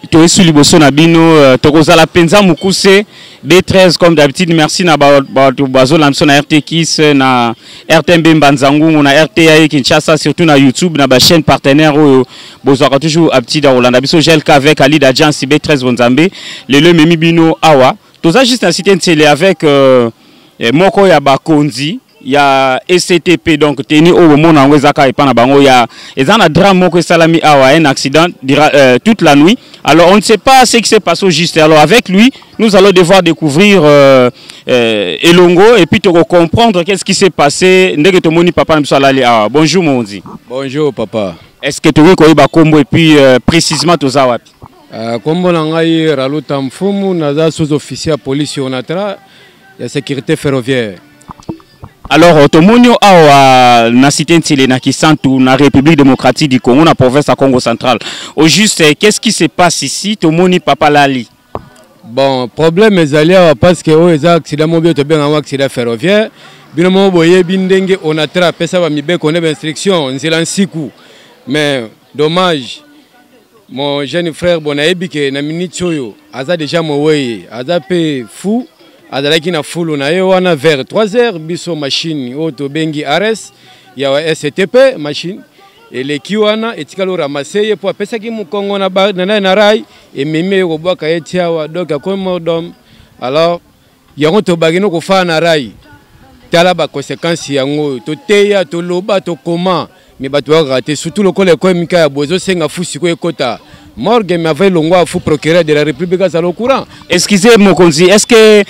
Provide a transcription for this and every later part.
Toyesu liboso na bino, tokozala mpenza mokuse. B13 comme d'habitude, merci na bato bazolanda biso na RT Kiss, na RTMB Mbanza Ngungu, na RTAE Kinshasa, surtout na YouTube, na bachaîne partenaire oyo bozwaka toujours habitude ya kolanda biso. GLK avec Alida Agence B13 Bonzambe lelo ememi bino awa. Toza juste na cité Nsele avec moko ya bakonzi ya SCTP. Donc teni oyo bomona yango eza kaka epa na bango. Ya eza na drame moko esalami awa, un accident dira, toute la nuit. Alors on ne sait pas ce qui s'est passé au juste. Alors avec lui, nous allons devoir découvrir elongo et puis comprendre qu'est-ce qui s'est passé ndenge tomoni papa na biso alali awa. Bonjour mokonzi. Bonjour papa. Est-ce que tokoki koyeba kombo et puis précisément toza wapi? Kombo na ngai Raluta Mfumu, naza sous-officier ya police Onatra ya sécurité ferroviaire. Alors tomoni awa na cité Nsele, na Kisantu, na République démocratique du Congo, na province ya Congo central. Au juste, qu'est-ce qui se passe ici? Tomoni papa lali. Bon, problème ezali awa parce que oyo eza accident moko oyo tobenga yango accident ferroviaire. Bino moko boyebi ndenge Onatra apesa bamibeko nde bainstruction nzela nsiku, mais dommage, mon jeune frère, bon, nayebi ke na minute oyo aza déjà moweye, aza mpe fou. Azalaki na fulu na ye wana vers 3 heures. Biso machine oyo tobengi Ares ya STP, machine eleki wana, etikali oramasser ye mpo apesaki mokongo na rail, ememi ye kobwaka ye ti awa. Donc akomi mort d'homme. Alors yango tobaki no kofaa na rail. Tala baconséquence yango oyo. Toteya, toloba, tokoma, mais bato bakaka te. Surtout lokola ekomi ka ya boye, ezosenga fu sikoyo ekota morgue, mais avant elongwa, fu procureur de la République azala au courant. Excusez mokonzi, est ce que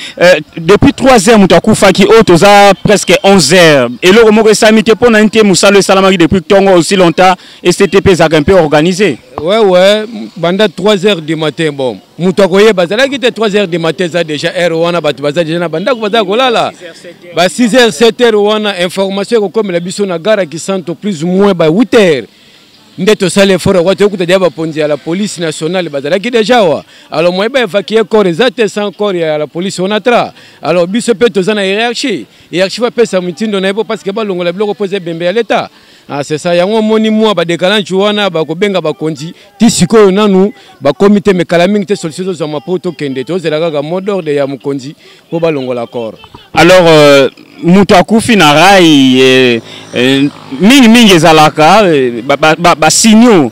depuis 3 heures moto akufaki, oyo toza presque 11 heures, eloko moko esalami te? Mpo na nini te mosala esalamaki depuis ntongo aussi longtemps? STP ezalaka un peu organisé. Ouais, banda 3 heures du matin, bon, moto akoyeba azalaki te. 3 heures du matin eza déjà heure wana bato baza déjà na bandako, baza kolala. Ba 6 heures, 7 heures wana, information ekokomela biso na gare ya Kisanto plus ou moins ba 8 heures. Nde tosala effort ya toyokuta deya baponzi ya la police nationale bazalaki déjà awa. Alors moyen baévacuer corps eza te sans corps ya la police Onatra. Alors biso mpe toza na hiérarchie. Hiérarchie bapesa mitindo na ye po parce que balongola biloko mpo eza ebembe ya l'État. Ah, c'est ça. Yango omoni mwa badécalage wana, bakobenga bakonzi ti sikoyo nanu bakomi te. Mekala mingi te, solution ezozwama mpo tokende. Tozela kaka mot d'ordre ya mokonzi mpo balongola corps. Alors moto akufi na rail, mingimingi ezalaka basignaux,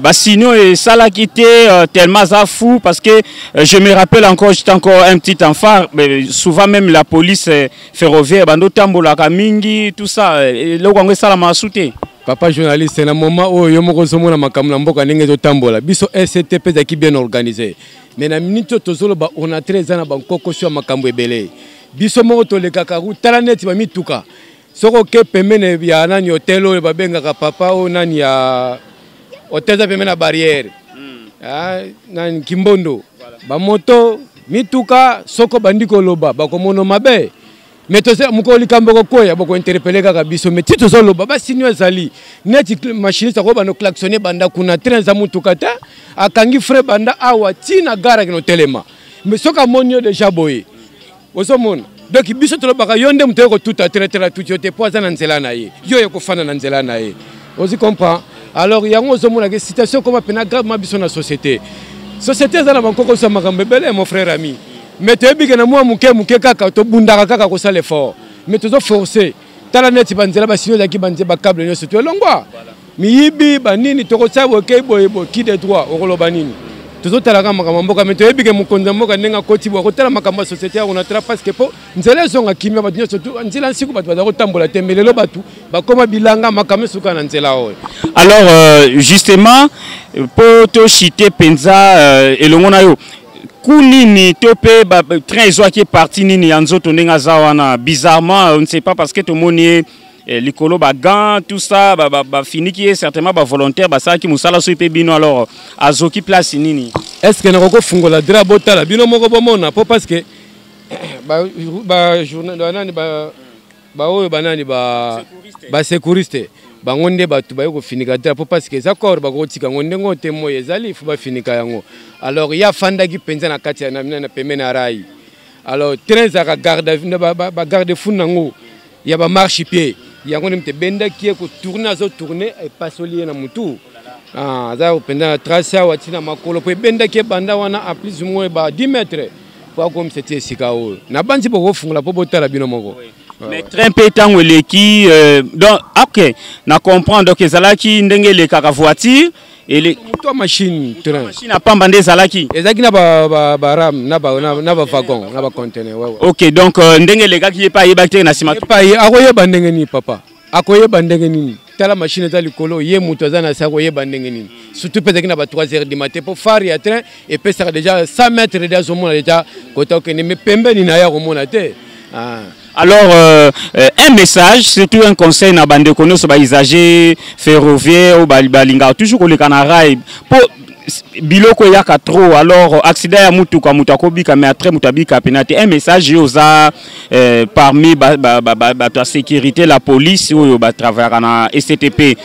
basignaux esalaki te, tellement aza fou. Parce que je me rappelle encore, j'étais encore un petit enfant, mais souvent même la police ferroviaire bando tambolaka mingi, tout ça. Eloko yango esalamaka su te. Papa journaliste, na moment oyo yo moko ozomona makambo na mboka ndenge ezotambola. Biso STP ezalaki bien organisé, mais na minute oyo tozoloba, Onatra eza na bankokoso ya makambo ebele. Biso moko tolekaka route, tala neti bamituka. Soki oke pembeni ya nani, hotel oyo babengaka papa oyo nani ya hotel eza pembeni na barrière, ah, nani, Kimbondo, bamoto, mituka, soko bandi koloba bakomono mabe. Mais toza mokolo likambo ekokwea, bokointerpeller kaka biso. Mais ti tozoloba, basignaux ezali neti machiniste akoki banda klaxonner banda kuna. Train eza motuka te, akangi frein banda awa ti na gare akende otelema. Mais soki amoni yo déjà boye, ozomona. Donc biso tolobaka, yo nde moto oyo kotuta train, train atuti yo te mpo aza na nzela na ye, yo oyo kofanda na nzela na ye. Ozi comprend? Alors yango ozomonaka situation ekoma mpena gravement. Biso na société, société eza na bankokoso ya makambo ebele, mon frère ami. Mais toyebi ke na mwa moke moke kaka tobundaka kaka kosala effort, mais tozoforce. Tala neti banzela, basignaux ezalaki, banzela, bacâble nyonso to elongwa, miyibi banini. Tokosala boye boye boye, qui de droit okoloba nini? Tozotalaka makambo ya mboka, mais toyebi ke mokonzi ya mboka ndenge akoti boye, akotala makambo ya société ya Onatra, parce que mpo nzela ezonga kimia, bato nyonso nzela nsiku bato baza kotambola te. Mais lelo bato bakóma bilanga, makambo esuka na nzela oyo. Alors justement, mpo toshite mpenza elongo na yo, ku nini to mpe train ezwaki partie nini ya nzoto ndenge aza wana? Bizarrement, on ne sait pas, parce que tomoni ye likolo bagants, tout ça, bafiniki ye. Certainement bavolontaire basalaki mosala, soki mpe bino. Alors azoki place nini? Est ce que nakoki kofungola drap, botala bino moko, bomona? Mpo parce que banani, baoyo banani, basecouriste, bango nde bato baye kofinika drap, mpo parce que eza corps, bakotika yango ndenge oyo te. Moi ezali fo bafinika yango. Alors ye afandaki mpenza na kati ya na pembeni ya rail. Alors train ezalaka bagarde fou nango ya bamarchepied. Yango nde moto ebendaki ye kotourner, azotourner, epasoli ye na motu. Ah, aza mpenza na trace awa ntina makolo mpo ebendaki ebanda wana a plus ou moins ba 10 mètres mpo akomisa ti esika oyo nabanzi bokofungola mpo botala bino moko. Mais train mpe ntango eleki, donc ok, na comprendre. Donc ezalaki ndenge elekaka voiture. Moto ya machine, train. Machine apamba nde ezalaki. Ezalaki na barame, na bawagon, na baconteneur, ouais. Ok, donc ndenge elekaki, ye mpe ayebaki te na nsima. Epai akoyeba ndenge nini, papa? Akoyeba ndenge nini? Tala, machine eza likolo, ye moto aza na se, akoyeba ndenge nini? Surtout mpe ezalaki na ba 3 heures du matin, mpo phare ya train epesaka déjà 100 mètres de azomona déjà kota okende, mais pembeni na ye akomona te. Ah. Alors, un message, surtout un conseil na bandeko nyonso bausager ferroviaire oyo balingaka toujours koleka na rail, po biloko eyaka trop. Alors accident ya mutuka, moto akobika, mais après moto abika pena te. Un message, oyo oza parmi bato ya sécurité, la police oyo batravaillaka na STP,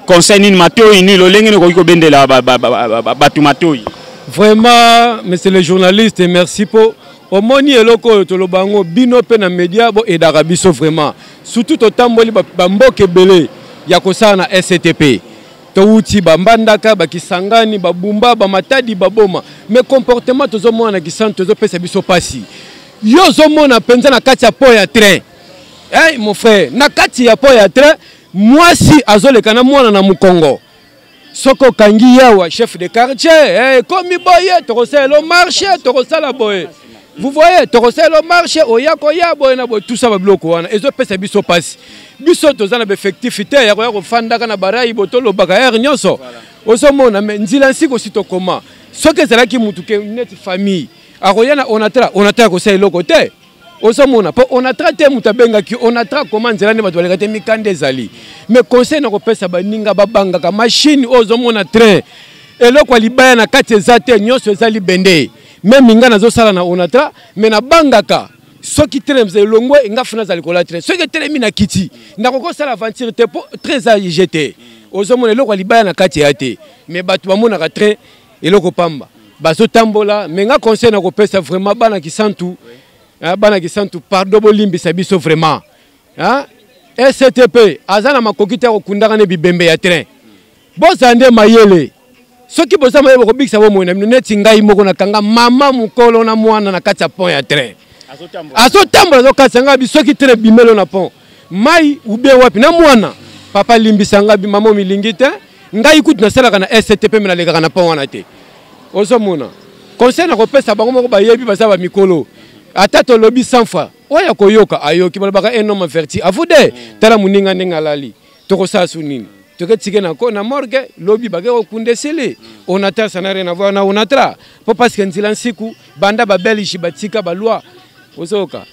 conseil nini, matoi nini, lolenge nini okoki kobendela bato matoi? Vraiment, monsieur le journaliste, merci po omoni eloko oyo toloba yango. Bino mpe na média boaidaka biso vraiment. Surtout totamboli bamboka ebele ya kosala na STP, towuti bambandaka, bakisangani, babumba, bamatadi, baboma, mais comportement tozomona na Kisantu tozopesa biso mpasi. Yo ozomona mpenza na kati ya pont ya train, hey, mon frère, na kati ya pont ya train, mwasi azoleka na mwana na mokongo. Soki okangi yawa chef de quartier, ekomi boye, tokosala marche, tokosala boye, vous voyez, tokosala marche, oya koya boye na boye, tout ça. Babiloko wana ezopesa biso mpasi. Biso toza na baeffectif te ya koya kofandaka na barails bo tolobaka heure nyonso. Ozomona, mais nzela nsika osi tokoma. Soki ezalaki mutu ke neti famille akoya na Onatra, Onatra akosala eloko te. Ozomona, mpo Onatra te moto abengaki Onatra koma nzela nde bato baleka te, mikanda ezali. Mais conseil na kopesa baninga, babangaka machine oyo ozomona train. Eloko ya libaya na kati eza te, nyonso eza libende. Même nga nazosala na Onatra, mais nabangaka soki train elongwe, nga funa aza likolo ya train. Soki etelemi na kiti, nakoki kosala aventure te, mpo train eza ige te. Ozomona, eloko ya libaya na kati ya te, mais bato bamonaka train eloko pamba, bazotambola. Mais nga conseil na kopesa vraiment bana Kisantu, bana Kisantu, pardon, bolimbisa biso vraiment. STP aza na makoki te kokundaka ne bibembe ya train. Bozala nde mayele. Soki boza mayele, bokobikisa bomoi na bino. Neti ngai moko nakanga mama mokolo na mwana na kati ya pont ya train, azotambola, azokatisa ngai bi soki train ebimelo na pont mai ube wapi na mwana. Papa, limbisa ngai bi mama omilingi te. Ngai kutu nasalaka na STP, mais nalekaka na pont wana te. Ozomona, conseil na kopesa bango moko bayebi, baza bamikolo. Ata tolobi 100 fois, oyo akoyoka ayoki. Balobaka un homme averti en vaut deux. Tala moninga ndenge alali, tokosala su nini? Toketike na, na morgue, lobi bake kokunda, esili. Onatra, ça n'a rien à voir na Onatra, po parce que nzela nsiku banda babelge batika baloi, ozoyoka.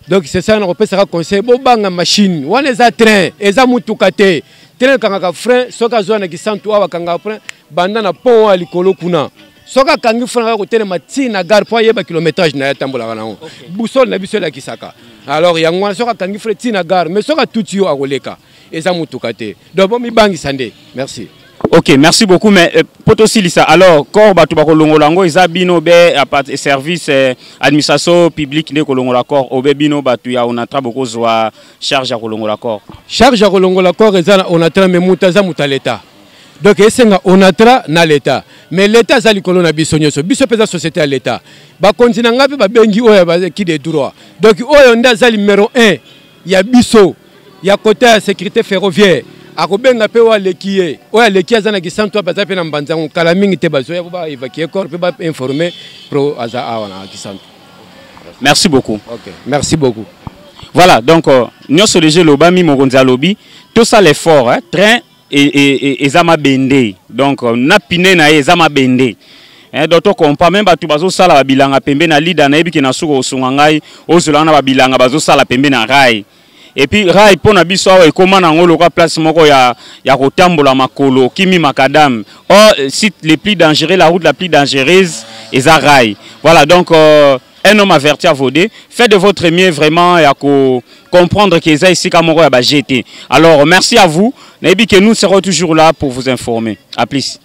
Donc c'est ça na kopesaka conseil: bobanga machine wana, eza train, eza mutuka te. Train ekangaka frein soki azwa na Kisantu awa, akangaka frein banda na pont ya likolo kuna. Soki akangi frein, kaka kotelema ti na gare mpo ayeba kilométrage na ye atambolaka nango. Boussole na biso elakisaka. Alors yango wana, soki akangi frein ti na gare, mais soki atuti yo, akoleka. Eza mutuka te, donc bomibangisa nde. Merci. Ok, merci beaucoup. Mais po tosilisa, alors corps, bato bakolongola yango eza bino be service administration publique nde kolongola corps, obe bino bato ya Onatra bokozwa charge ya kolongola corps? Charge ya kolongola corps eza na Onatra, mais moto aza moto ya l'État. Donc esenga Onatra na l'État, mais l'État aza likolo na biso nyonso. Biso mpe eza société ya l'État. Bakonzi na ngai mpe babengi oyo qui de droit. Donc oyo nde aza numéro 1 ya biso ya côté ya sécurité ferroviaire, akobenga mpe oyo aleki ye. Oyo aleki aza na Kisantu, ape aza mpe na Mbanzango. Kala mingi te bazoya po baévacue corps mpe bainforme pro aza awa na Kisantu. Merci beaucoup. Ok, merci beaucoup. Voilà, donc nyonso déjà elobami, mokonzi alobi tosala effort, hein? Train eza mabende, donc na pine na ye eza mabende. Donc tokompa même bato bazosala babilanga pembe na lida. Nayebi ke na suka kosunga ngai ozolanga na babilanga bazosala pembe na rail. Et puis rail mpo na biso awa ekóma nango lokwa place moko ya kotambola makolo, okimi macadam. Or site le plus dangereux, la route la plus dangereuse eza rail. Voilà, donc un homme averti en vaut deux. Faites de votre mieux vraiment ya ko comprendre que eza esika moko ya ba GT. Alors merci à vous, nayebi que nous serons toujours là pour vous informer. À plus.